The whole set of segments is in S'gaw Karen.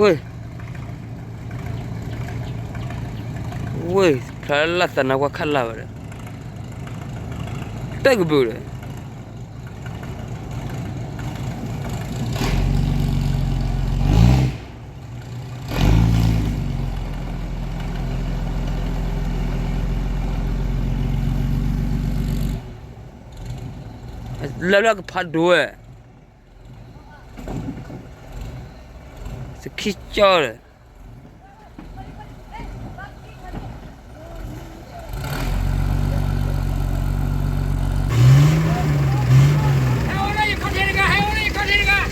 ဝ့ၢ်, ဝ့ၢ်, ဖျါလၢသးနါကွၢ်ခၣ်လၢ်ဝဲဒီး, တၢ်ကဘုးဒီး လၢလၢကဖးဒိၣ်ဝဲ, သခံကၠီဒီး ဟဲအိၣ်လၢယခီၣ်ထံးတဂၤ, ဟဲအိၣ်လၢယခီၣ်ထံးတဂၤ,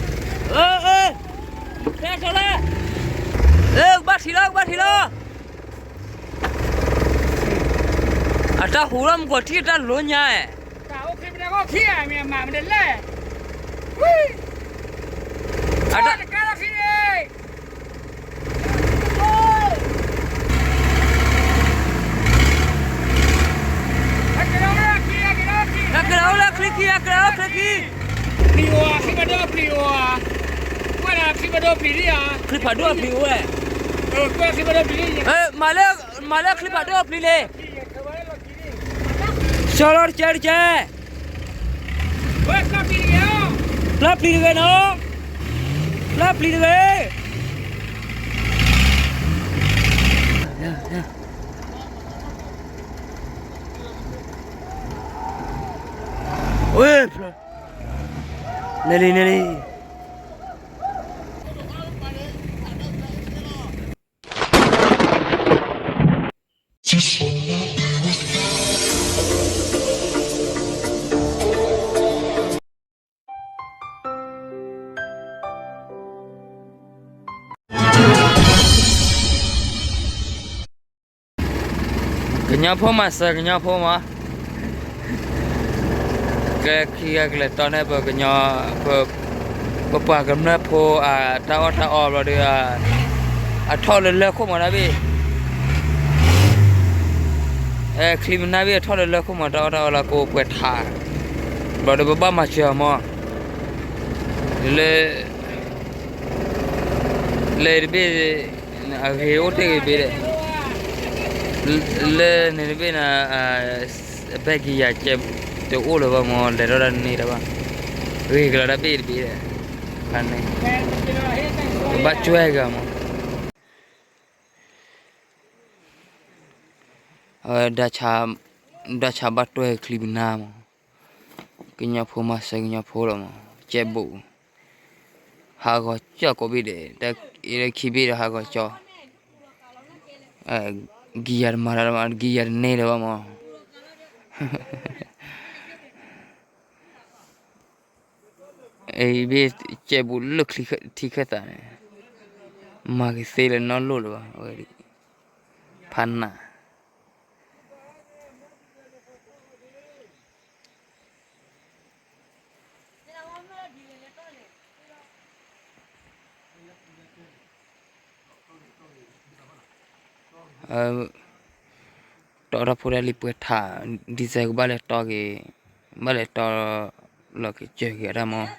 အဲ, အဲ, ကဘၣ်ထံးလီၤ, ကဘၣ်ထံးလီၤ, အတၢ်ဟူးထီၣ်မူကီၢ်ထံအတၢ်လိညါ, တၢ်အိၣ်ခံပဒၢကီၢ်ခံ, မ့ၢ်အမၤမနုၤလဲၣ်, ဝံ, အတၢ်တကါလီၤခံန့ၣ် အကရၢလၢချံခံ, အကရၢလၢချံခံ, ပျံၤအိၣ်ဧါ, ချံဖးဒိၣ်ပျံၤအိၣ်ဧါ, ကွၢ်လၢချံဖးဒိၣ်ပျံၤလံဧါ, ချံဖးဒိၣ်ပျံၤအိၣ်ဝဲ, ကွၢ်ချံဖးဒိၣ်ပျံၤလံ, မၤလၢ, မၤလၢချံဖးဒိၣ်ပျံၤလံ, ဆှၢလီၤတကဲတကဲ ပျၢ်ပျံၤတဂ့ၤနီၤ, ပျၢ်ပျံၤတဂ့ၤ, ဝ့ၢ်, နဲၣ်လံ နဲၣ်လံ ကညီဖိမၤစၢၤကညီဖိမး, ကဲခံဂၤကလဲၤတီန့ၢ်ပကညီ, ပ, ပပှၤကမျၢၢ်ဖိအတၢ်အီၣ်တၢ်အီဘျီဒီး, အထီၣ်လၢလၢၢ်ခိၣ်မးတၢ်ဘ့ၣ်, အဲချံမနၢ်ဘ့ၣ်အထီၣ်လၢလၢၢ်ခိၣ်မး တၢ်အီၣ်တၢ်အီလၢကိးပှဲၤထး, ဘျီဒီးပဘၣ်မၤစၢၤမး, လၢ လၢတဘ့ၣ်, အဂ့ၤအိၣ်တ့ၢ်ဂ့ၤဘ့ၣ်ဒီး, လၢန့ၣ်တဘ့ၣ်န့ၣ်, အဘဲကံယၤကဲ, တအိၣ်လၢၤဘၣ်မး လဲၤထီၣ်တၢ်န့ၢ်တဘၣ်, ဂ့ၤကလီၤတၢ်ဘ့ၣ်တဘ့ၣ်ဒီး, န့ၣ်, ဘၣ်ကွဲဂၤမး, ဒၣ်ဆါဘၣ်တွဲချံပနၢ်မး, ကညီဖိမၤစၢၤကညီဖိလီၤမး, ကဲဘူး ဟးဂီၤကၠီကိးဘ့ၣ်ဒီး, တၢ်အံၤလၢခံဘ့ၣ်ဒီးဟးဂီၤကၠီ, ကံယၤတမၤလၢၤဘၣ် ကံယၤတန့ၢ်လၢၤဘၣ်မး, အံၤဘ့ၣ်ကဲဘူးလၢချံထံခၢၣ်သးန့ၣ်, မၤကသ့လၢၤနီတလိၣ်လၢၤဘၣ်, ဝဲဒၣ်, ဖးနး တီထီၣ်ဖိတၢ်လံပှဲၤထး, ဒ်စဲးကဘၣ်လဲၤတီက့ၤ, ဘၣ်လဲၤတီလီၤက့ၤစၢၤက့ၤအတၢ်မီၤ,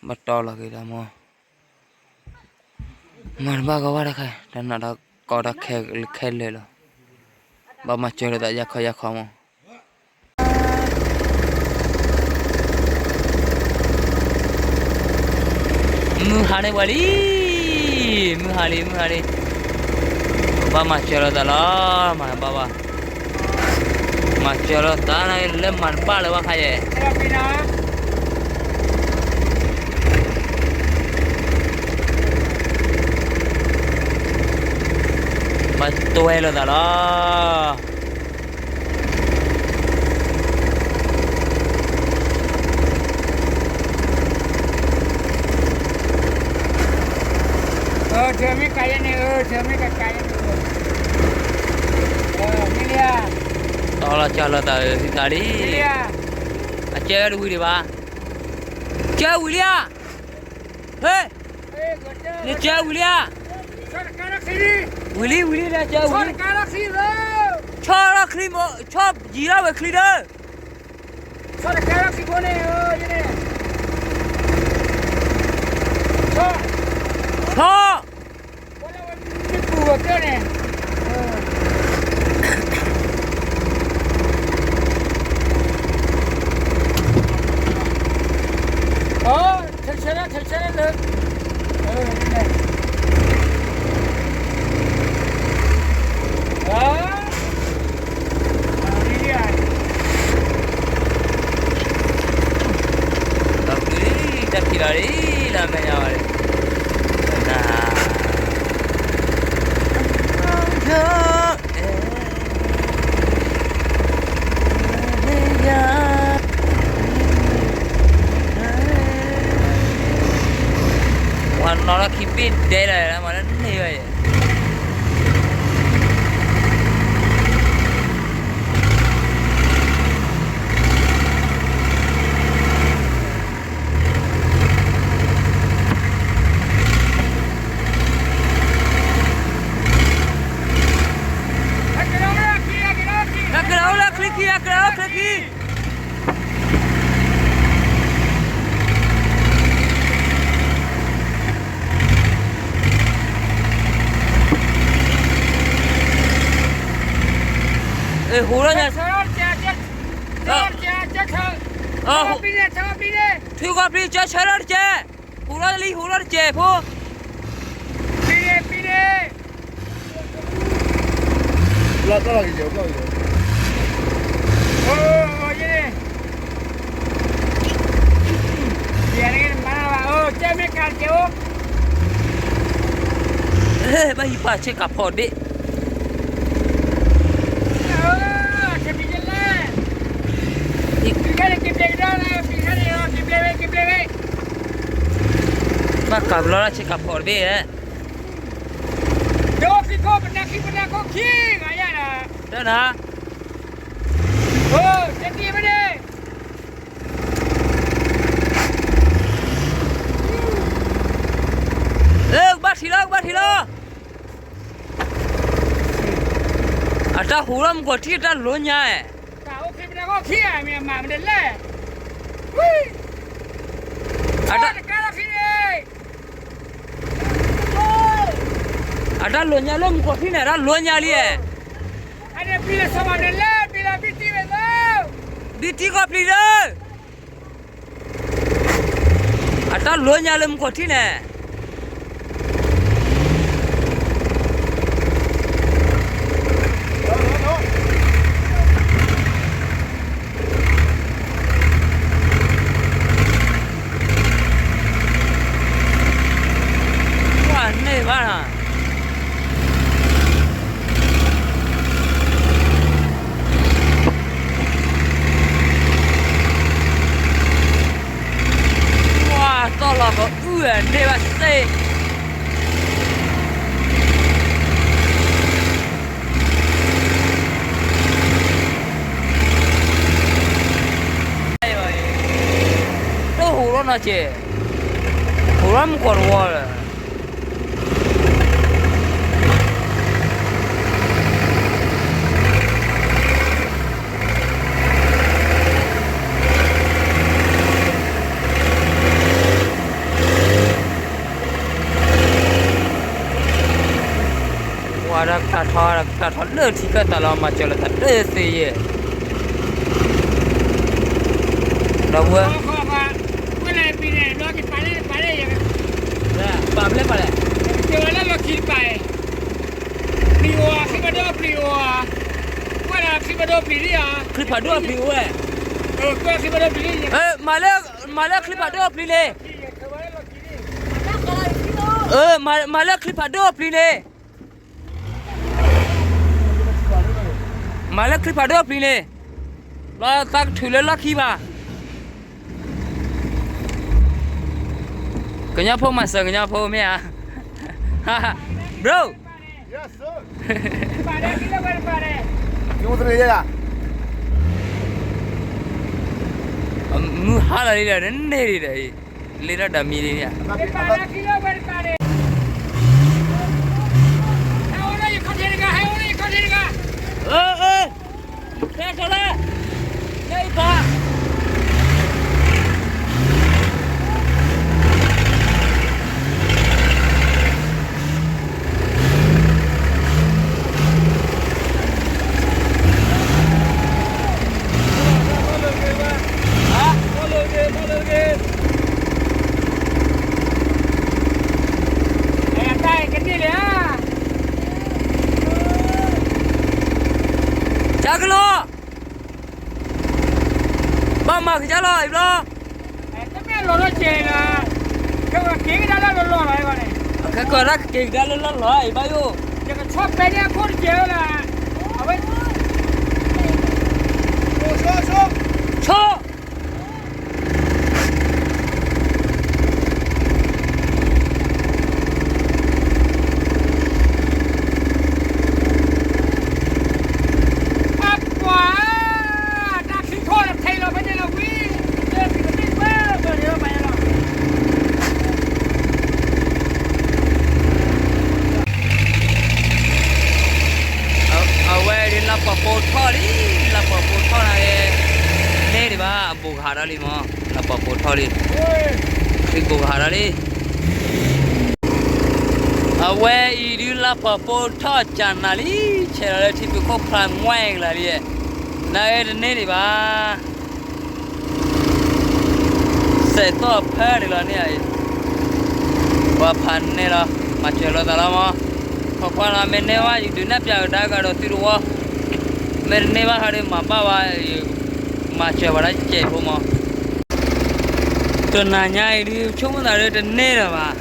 ဘၣ်တီလီၤက့ၤတၢ်မီၤ, မၤတဘၣ်ကီဘၣ်တခါ, တၢ်နးတၢ်ကီတၢ်ခဲလၢာ်လီၤ, ဘၣ်မၤစၢၤလိာ်သးယါခီယါခီမီၤ မုၢ်ဟါန့ၢ်ပှၤလံ, မုၢ်ဟါလံ မုၢ်ဟါလံ, ဘၣ်မၤစၢၤလိာ်သးလီၤ, မၤဘၣ်ဘၣ်, မၤစၢၤလိာ်သးန့ၣ်လၢမၤတဘၣ်လၢၤဘၣ်ခါယဲၢ် ဘၣ်တွဲလိာ်သးလီၤ. အၢ ထၢမ့ၢ်ကးယဲၢ်န့ၣ် အၢ ထၢမ့ၢ်ကးကးယဲၢ်န့ၣ် မ့ၢ်လံဧါ, တီလီၤကၢ်လိာ်သးသံသးလံ, မ့ၢ်လံဧါ, အကဲဝဲတဝံၤဒံးဘၣ်, ကဲဝံၤလံဧါ, ဟဲ နကဲဝံၤလံဧါ, ဝံၤလံ ဝံၤလံ နကဲဝံၤလံ, ဆီၣ်ချံမး ဆီၣ်ယံၤထီၣ်ဝဲချံဒီး ဆီၣ်တကဲလီၤခံဖိန့ၣ်, ယန့ၣ်, ဆီ ဆီ ဝဲလၢဝဲမ့ၢ်ပူၤဝဲကျၢၢ်န့ၣ် အိ ထဲဆၢထၢၣ် ထဲဆၢထၢၣ်လၢ တၢ်ခံလီၤလံ လၢမဲာ်ညါဝဲလံ န ပှၤနီၢ်လၢခံဘ့ၣ်ဒဲလီၤ မၤလၢန့ၢ်ဝဲယဲၢ် ဟဲက့ၤလီၤလၢချံခံ ဟဲက့ၤလီၤလၢချံခံ ဟဲက့ၤလီၤလၢချံခံ ဟူးလီၤညါ ထုကီၢ်ပျံၤ ကၢဆၢထၢၣ်တကဲး ဟူးလီၤလံ ဟူးလီၤတကဲးဖိ ပျံၤန့ၣ် ပျံၤန့ၣ် လီၤတၢ်လီၤက့ၤယဲၢ် ယဲၢ် မၤဘၣ် ကဲမ့ၢ်ကးတကဲးဖိ ဘၣ်ဟံးပာ်ဆ့ကၤဖီးဘ့ၣ် ဘၣ်ကးဘျီလၢဆ့ကၤဖီးတဘ့ၣ်ဧါ ဒိၣ်ခံခိၣ် ပနၢ်ခံ ပနၢ်ခိၣ်ခံ ဂၤယၤလီၤ တၢ်နၤ ကဘၣ်ထံၣ်လီၤ ကဘၣ်ထံၣ်လီၤ အတၢ်ဟူးလီၤမုၢ်ကီၤထံၣ် အတၢ်လိညါ တၢ်အိၣ်ခံပနၢ်ခိၣ်ခံ မ့ၢ်အမၤမနုၤလဲၣ် အတၢ် အတၢ်လိညါလၢမုၢ်ကီၤထံၣ်န့ၣ် အတၢ်လိညါလံဧါ ဘံၣ်တံၢ်ကီၢ်ပျံၤလၢ အတၢ်လိညါလၢမုၢ်ကီၤထံၣ်န့ၣ် ပှၤန့ၢ်ဘၣ်နီၤ ပှၤတီၢ်လီၤကအုၣ်န့ၢ်ဘၣ်စ့ၢ် တဟူးလီၤနီၤက့ၤ ဟူးလီၤမုၢ်ကီၤတဝီလၢ ပှၤဒီးကထီၣ် ကထီၣ်လၢထံကၢၢ်တၢ်လီၤ မၤစၢၤလီၤတၢ်တသ့ယဲၢ် ဒီပုၢ်ဝဲၢ် ပာ်ဘျဲၣ်ပာ်လဲၣ် ပျံၤအိၣ် ချံဖးဒိၣ်ပျံၤအိၣ် ချံဖးဒိၣ်ပျံၤလံဧါ မၤလၢ မၤလၢချံဖးဒိၣ်ပျံၤန့ၣ် မၤလၢချံဖးဒိၣ်ပျံၤန့ၣ် မၤလၢချံဖးဒိၣ်ပျံၤန့ၣ် လီၤသးကထုးလၢလီၢ်ခံဘၣ် ကညီဖိမၤစၢၤကညီဖိမ့ၢ်ဧါ bro မုၢ်ဟါလီၤလံဒီး နန့ၢ်ဒံးဒီး လ့တၢ်ဒီးမံလံန့ၣ် အၢ အၢ ဖဲထီၣ်လၢ လၢအံၤပၢ် မၤကစၢ်လီၤအံၤဘျီ, တမ့ၢ်လီၤထီၣ်ကဲလၢ, ကက့ၤကဒါလၢလီၢ်လီၤအံၤဘၣ်န့ၣ်, ကကဒါက့ၤကဒါလၢလီၢ်လီၤအံၤဘၣ်ယိၣ်, ယကဆီၣ်ပဲန့ၢ်အခိၣ်တကဲလၢ, အဝဲ, ဆီ အပှၤ, တၢ်ချံထီၣ်တထံးလီၤဖဲန့ၣ်လီၤဝံၤ, အဝဲဒ်လၢပှၤပိာ်ထီၣ်လံ, လၢပှၤပိာ်ထီၣ်နၤ, န့ၢ်ဒံးဘၣ် အဘူးကဟးထီၣ်လံမး, လၢပှၤပိာ်ထီၣ်လံ, ချံဘူးကဟးထီၣ်လံ. အဝဲအံၤဒုးလၢပှၤပိာ်ထီၣ်ကနၤလံ, ဆဲးလီၤလၢထံဖုခိၣ်ဖျါမွဲကလၤလံ, နဂ့ၤတန့ၢ်ဒံးဘၣ်. စဲးသီၣ်ဖဲဒံးလီၤန့ၣ်အံၤ, ပှၤဖးန့ၢ်လီၤ, မၤစၢၤလိာ်သးလီၤမး, ခိးကွၢ်လီၤ မ့ၢ်န့ၢ်ဘၣ် ယဒုးနဲၣ်ဖျါကဒါကဒီးသုတဝီ, မ့ၢ်တန့ၢ်ဘၣ်ခါဒီးမၤဘၣ်ဝဲ, မၤစၢၤပှၤဒၣ်စဲးဖိမး, တနၤညါအံၤဒုး ဆိကမိၣ်သးဒုးတန့ၢ်လၢၤဘၣ်.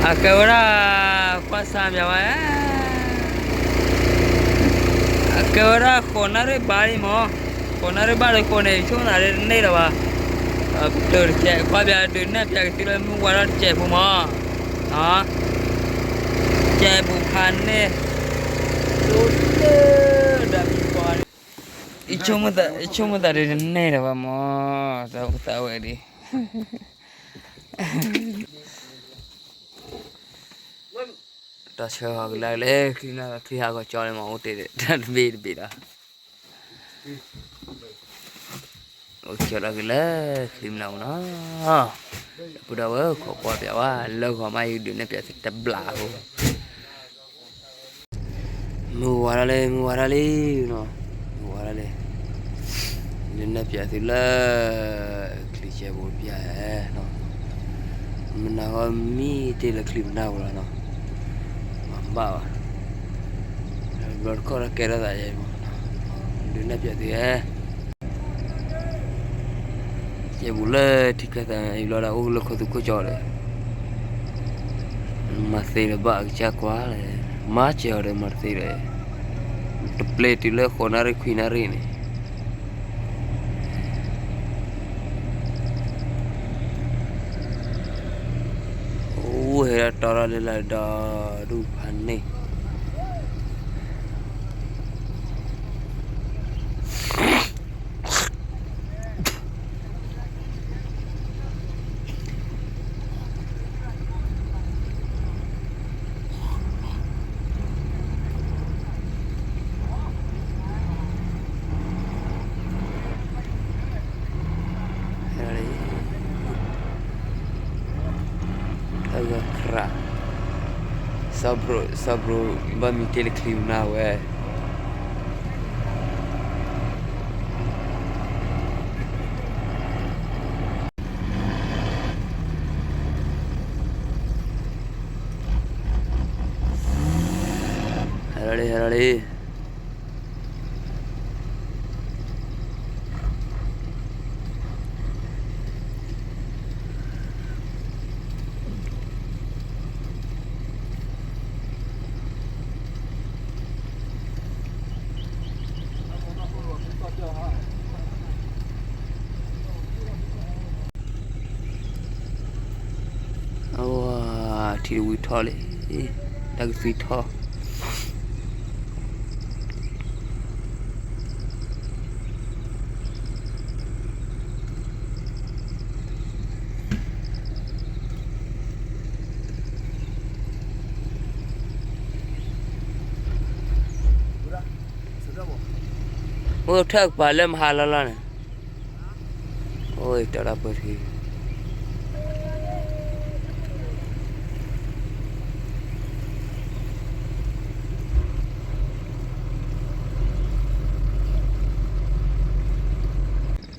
အကဲဝဲဒၣ်, ကွၢ်စၢ်ပၠးဝဲ, အကဲဝဲဒၣ်ဃိးနၣ်ရံၣ်ဘၣ်လံမး, ဃိးနၣ်ရံၣ်ဘၣ်ဒီးဃိးန့ၣ် ဆိကမိၣ်သးဒုးတန့ၢ်လၢၤဘၣ်. ပတၢၢ်တကဲး ကွၢ်ပၠးဒုးနဲၣ်ပၠးက့ၤသုလၢမုၢ်ဝါထီၣ်တစဲးဖိမး, စဲးဘူးဖးန့ၢ်, ဒ်, ဆိကမိၣ်သးဒုးတန့ၢ်လၢၤဘၣ်မး, တၢ်အိၣ်သးဝဲဒၣ် တၢ်ဆှၢဟီၤကလၢာ်လၢ ချံနၢ်ချံဟးဂီၤကၠီလၢမၤအိၣ်တ့ၢ်ဒီး တၢ်တဘ့ၣ်တဘ့ၣ်ဒီး အိၣ်ကၠီလီၤက့ၤလၢ ချံမနၤပူၤနီၤ, ပုၢ်ဒီဝဲၢ်ခိးကွၢ်ပၠးဝဲ လၢဂီၤမး ယကဒုးနဲၣ်ပၠးသုတဘျီဖိ မုၢ်ဝါထီၣ်လံ မုၢ်ဝါထီၣ်လံနီၤ, မုၢ်ဝါထီၣ်လံ, ဒုးနဲၣ်ပၠးသုလၢ ချံကဲဘူးပၠးနီၤ, မနၤဂီၢ်မံတ့ၢ်လၢချံမနၤပူၤလီၤနီၤ, မၤဘၣ်ဘၣ်, ဘျီတခီၣ်ထီၣ်ကဲထီၣ်သးယဲမး, ဒုးနဲၣ်ပၠးသုဧၢ ကဲဘူးလၢထံကဲသးအံၤဘျီဒီး အိၣ်လၢခိသူၣ်ခိၣ်ကၠီဒီး မၤသ့လၢၤဘၣ်အကစၢ်ကွၢ်လဲၣ်, မၤစၢၤအီၤဒီးမၤတသ့ဒီး, တပျဲတုၤလၢဃိးနၣ်ရံၣ်ခွံနၣ်ရံၣ်န့ၣ်, အိၣ်ဟဲဒီးတီထီၣ်လၢလၢဒီးဒူၣ်ဖးန့ၣ် အဂၤခရး, စီၤဘြိၤ ဘၣ်မံတ့ၢ်လၢချံမနၤဝဲ ဟဲလီၤလံ ဟဲလီၤလံ အဝဲ ထံတဝံၤထီၣ်လံ, တၢ်ကသံထီၣ် အိၣ်ထၢၣ်ကပၤလၢမဟါလီၤလီၤန့ၣ်, အိၣ်တီၤလၢပှဲၤထံ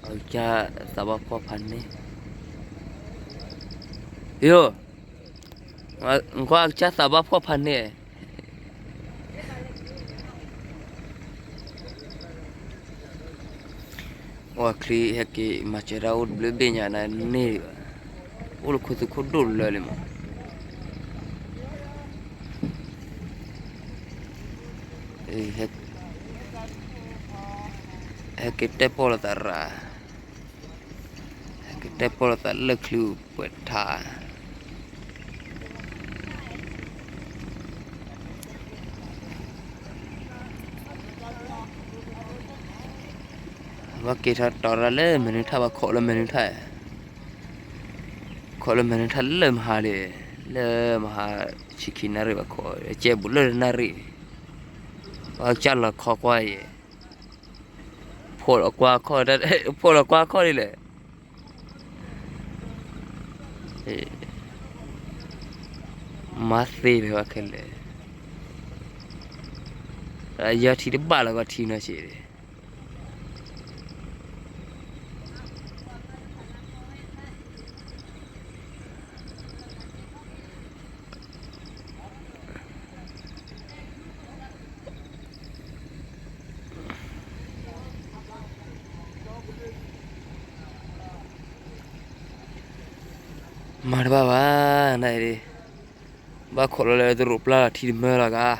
အကစၢ်သးဘၣ်ဖှီၣ်ဖးန့ၣ်, ယိၤ, နကွၢ်အကစၢ်သးဘၣ်ဖှီၣ်ဖးန့ၣ်, ပှၤချံဟဲက့ၤမၤစၢၤတၢ်အိၣ်တဘျုးဘ့ၣ်ညါန့ၣ်န့ၢ်ဒံးဘၣ်, အိၣ်လၢခိသူခိၣ်ဒိၣ်လၢလံမး, ဟဲက့ၤတဲပီၢ်လိာ်သးရၤ, ဟဲက့ၤတဲပီၢ်လိာ်သးလၢချုးပှဲၤထါ. ဘၣ်က့ၤထီၣ်တီၤရၤလၢမဲာ်နုၤထၣ် ဘၣ်ခိးလၢမဲာ်နုၤထၣ်, ခိးလၢမဲာ်နုၤထၣ်လၢမဟါလံ, လၢမဟါဆံခံနၣ်ရံၣ်ဘၣ်ခိး, ကဲဘူးလၢနၣ်ရံၣ်, ဘၣ်ကၢ်လီၤခီကွၢ်အံၤ, ဖိးလီၤကွၢ်ခီၣ်, ဖိးလီၤကွၢ်ခီၣ်ဒ်လဲၣ်. မၤသ့လၢၤဘၣ်ခဲလၢာ်, ယထံတဘၣ်လၢၤဘၣ်ထံနီၢ်ဆံးန့ၣ်. မၤတဘၣ်ဘၣ်နၤအံၤ, ဘၣ်ခိးလီၤလၢတရူးပျၢ်လီၤထံတမၢလီၤဂၤ.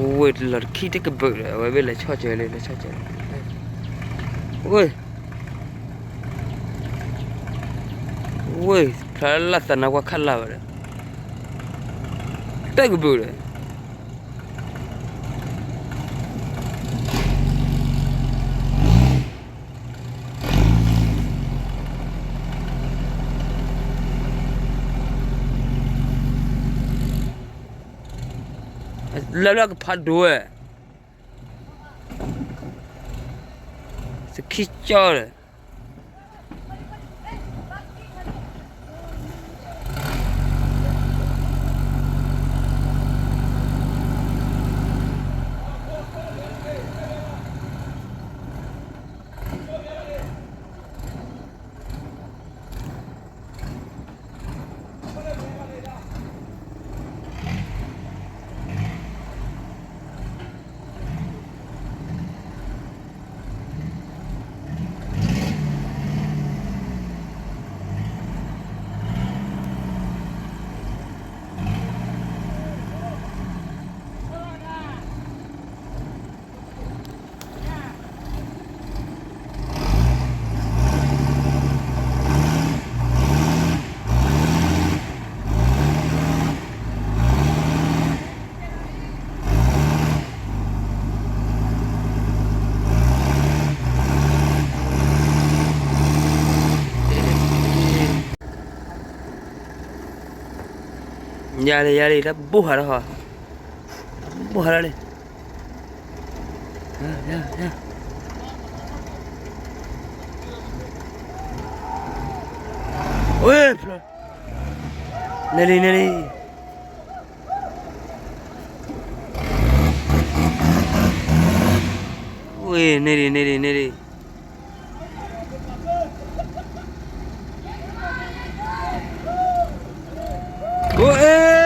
ဝ့ၢ်လီၤတခံတကဘုးဒီး အဝဲဘၣ်လဲၤဆီၣ်စၢၤလံ လဲၤဆီၣ်စၢၤလံ, ဝ့ၢ်, ဝ့ၢ်ဖျါလၢ်သးနါကွၢ်ခၣ်လၢ်ဘၣ်ဒီး တကဘုးဒီး လၢလၢကဖးဒိၣ်ဝဲ, သခံကၠီဒီး ယၤလံ ယၤလံ တၢ်ဘိၣ်ဟးထီၣ်, ဘိၣ်ဟးထီၣ်လံ, န့ၢ်လံ န့ၢ်လံ, ဝ့ၢ် န့ၢ်လံ န့ၢ်လံ န့ၢ်လံ. အိၣ်အ့ၣ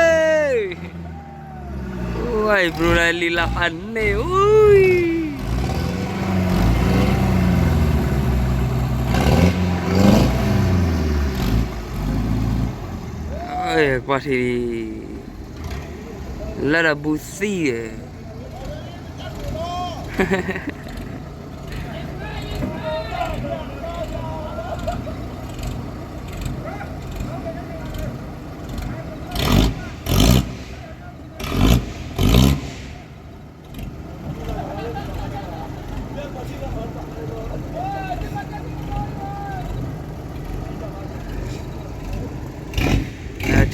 ်, အိၣ်အံၤ ဘျိလၢလံလၢဖးန့ၣ်, အိၣ်, ကွၢ်ထံၣ်လံ, လၢ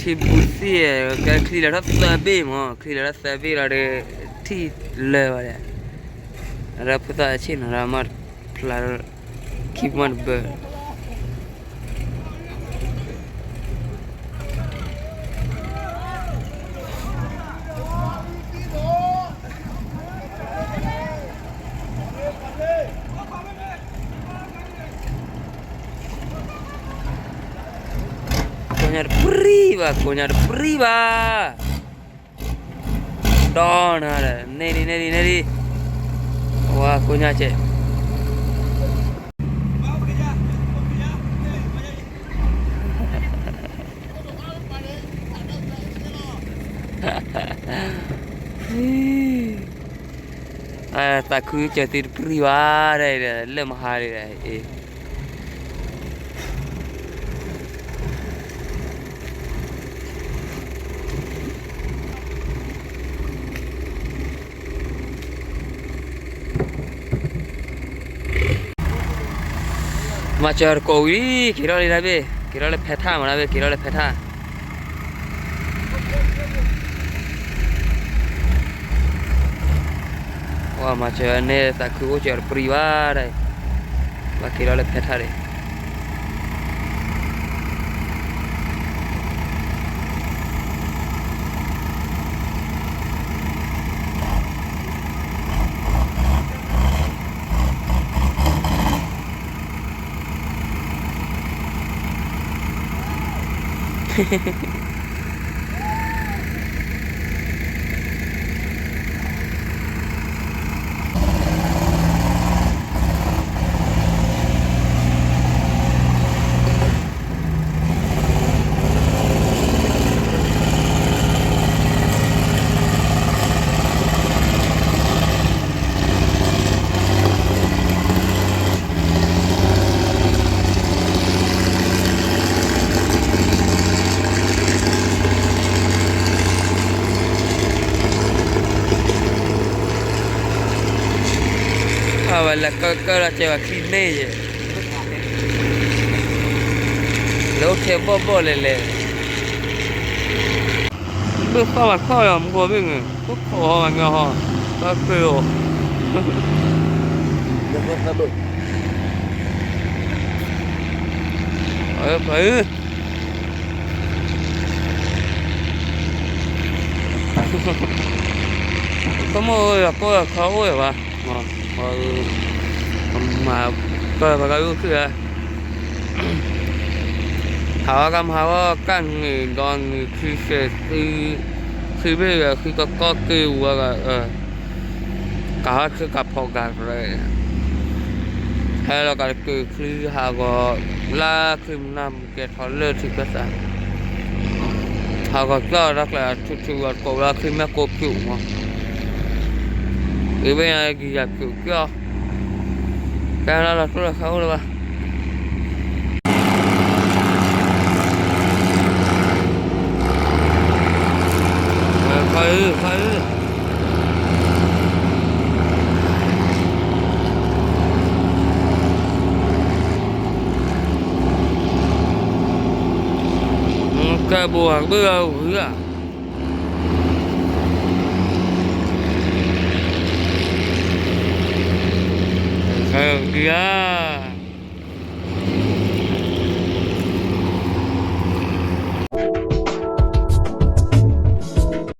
ဒီးဘူးသံၣ်ဧၢ. ထံဘူးသံၣ်, ကဲချံလီၤထီၣ်သၢဘ့ၣ်မး, ချံလီၤထီၣ်သၢဘ့ၣ်လီၤဒီး ထံၣ်လၢာ်ဝဲဒၣ်, ဒီးဖိသၣ်ဆ့ၣ်နီၤဒီးမၤဖျါ, ခံမီၢ်တဘၢ ကညါတပူၤ ပြံဘၣ်, ကိးညါတပြံဘၣ်. ဒီးနၤဒီး န့ၢ်ဒံး န့ၢ်ဒံး န့ၢ်ဒံး, ဝါကိးညါကဲး. သးခုကၢၤသုတပြံဘၣ်ဒီး လၢမဟါဒီး အ့ မၤစၢၤတကိးဝံၤ က့ၤထီၣ်လံတၢ်ဘ့ၣ်, က့ၤထီၣ်လၢဖဲထၣ်မးတၢ်ဘ့ၣ်, က့ၤထီၣ်လၢဖဲထၣ်. ပှၤမၤစၢၤန့ၣ် သးခုအိၣ်စၢၤတပြံဘၣ်ဒီး ဘၣ်က့ၤထီၣ်လၢဖဲထၣ်ဒံး. အဝဲလဲၤကၢကၢလီၤစဲးဝဲခံန့ၢ်ယဲၢ်, လၢအိၣ်ထဲဘီၣ်ဘီၣ်လဲၤလဲၤ, ဘၣ်သီၣ်ဘၣ်ခီၣ်ယီၤမူခိၣ်ဘ့ၣ်န့ၣ် ခိၣ်ခိၣ်အီၤမးညီဟီ, တၢ်ကၢအီၤ, ပှၤအၢ ကမိၣ်ယၤကိၢ်ယၤခီအိၣ်ယၤဘၣ်, မၤပၢၢ်ပှၤကလုာ်အိၣ်ခုၣ်ဧါ, ဟးဝဲကမၤဟးဝဲကၢ်နုာ်ဒီးနုာ်ချံစဲးသု, ချံဘ့ၣ်ဂၤဃံကကီၢ်က့ၤဝဲဂၤ, ကဟးဆၢကဖီကၤရဲ, ဟဲလီၤကးတက့ၤချံဟးဂီၤ, လၢချံမနၢ် ကဲထီၣ်လၢထံကစၢ်, ဟးဂီၤကၠီၣ်တၢ်ကျဲၤ ထုထုဂီၤကိးလၢချံမဲာ်ကိးပျူးမး, အံၤဘ့ၣ်ညါကယၤပျူးကၠီၣ်, ကဲလီၤလီၤတိၢ်လီၤဆါအိၣ်လၢၤဘၣ်, ခီအု ခီအု ကဲဘိးဟးကဘၢၣ်အဂုၤဧါ, ကဲဧါ.